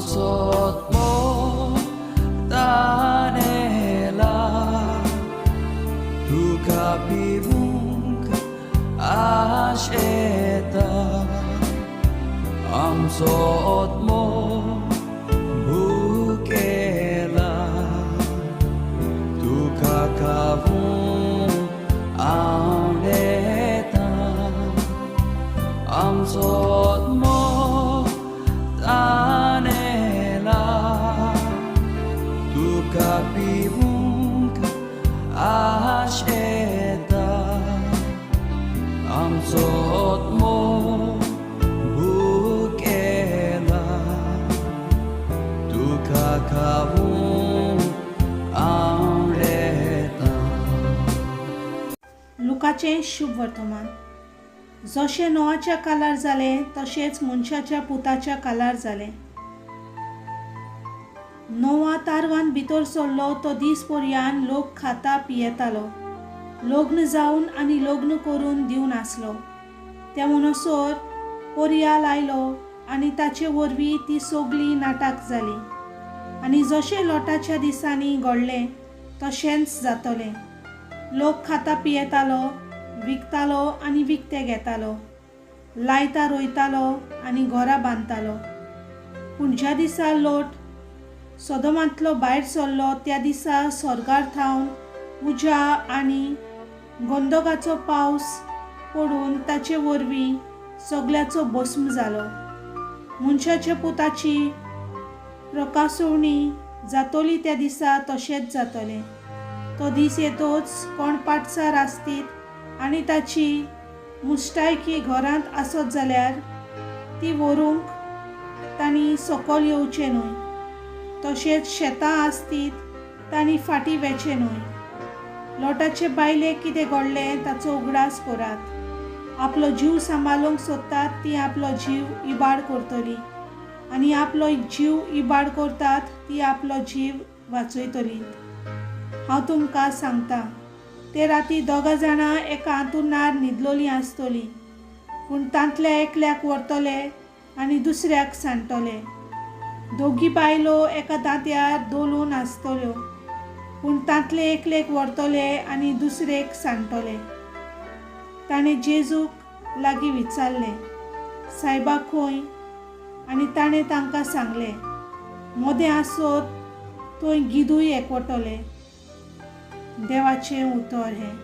आमचो आत्मो तानेला तुका पिवूंक आशेता आमचो आत्मो भुकेला तुका खावूंक आवडेता आमचो आत्मो तानेला तुका पिवूंक आशेता आमचो आत्मो भुकेला तुका खावूंक आवडेता. लुकाचें शुभ वर्तमान. जशें नोआच्या कालार जालें तशेंच मनशाच्या पुताच्या कालार जालें. नोआ तारवान भितर सरलो तो दीस पर्यान लोक खाता पियेतालो, लग्न जावन आनी लग्न करून दिवन आसलो. त्या म्हणसर पर्याल आयलो आनी ताचे वरवीं ती सगळीं नाटक जालीं. आनी जशें लोटाच्या दिसांनी घडलें तशेंच जातलें. लोक खाता पियेतालो, विकतालो आनी विकतें घेतालो, लायता रोयतालो आनी घरां बांदतालो. पूण ज्या दिसा लोट सोदोमांतलो भायर सरलो त्या दिसा स्वर्गार थावन उज्या आनी गोंदोगाचो पावस पडून ताचे वरवीं सगल्याचो भस्म जालो. मनशाच्या पुताची प्रकासवणी जातली त्या दिसा तशेंच जातलें. तो दीस येतोच कोण पाटसार आसतीत आनी ताची मुस्टायकी घरांत आसत जाल्यार ती व्हरूंक तांणी सकयल येवचें न्हय. तशेंच शेतां आसतीत तांणी फाटीं वेचें न्हय. लोटाचे बायलेक कितें घडलें ताचो उगडास करात. आपलो जीव सांबाळूंक सोदतात ती आपलो जीव इबाड करतली आनी आपलो जीव इबाड करतात ती आपलो जीव वाचयतली. हांव तुमकां सांगता, ते राती दोगां जाणां एका हांतुणार न्हिदलोलीं आसतलीं, पूण तांतल्या एकल्याक व्हरतले आनी दुसऱ्याक सांडटले. दोगी बायलो एका दांत्यार दवरून आसतल्यो, पूण तांतले एकलेक व्हरतले आनी दुसरेक सांडटले. ताणें जेजूक लागीं विचारलें, सायबा खंय? आनी ताणें तांकां सांगलें, मोदें आसत थंय गिदूय एकवटले. देवाचें उतर हें.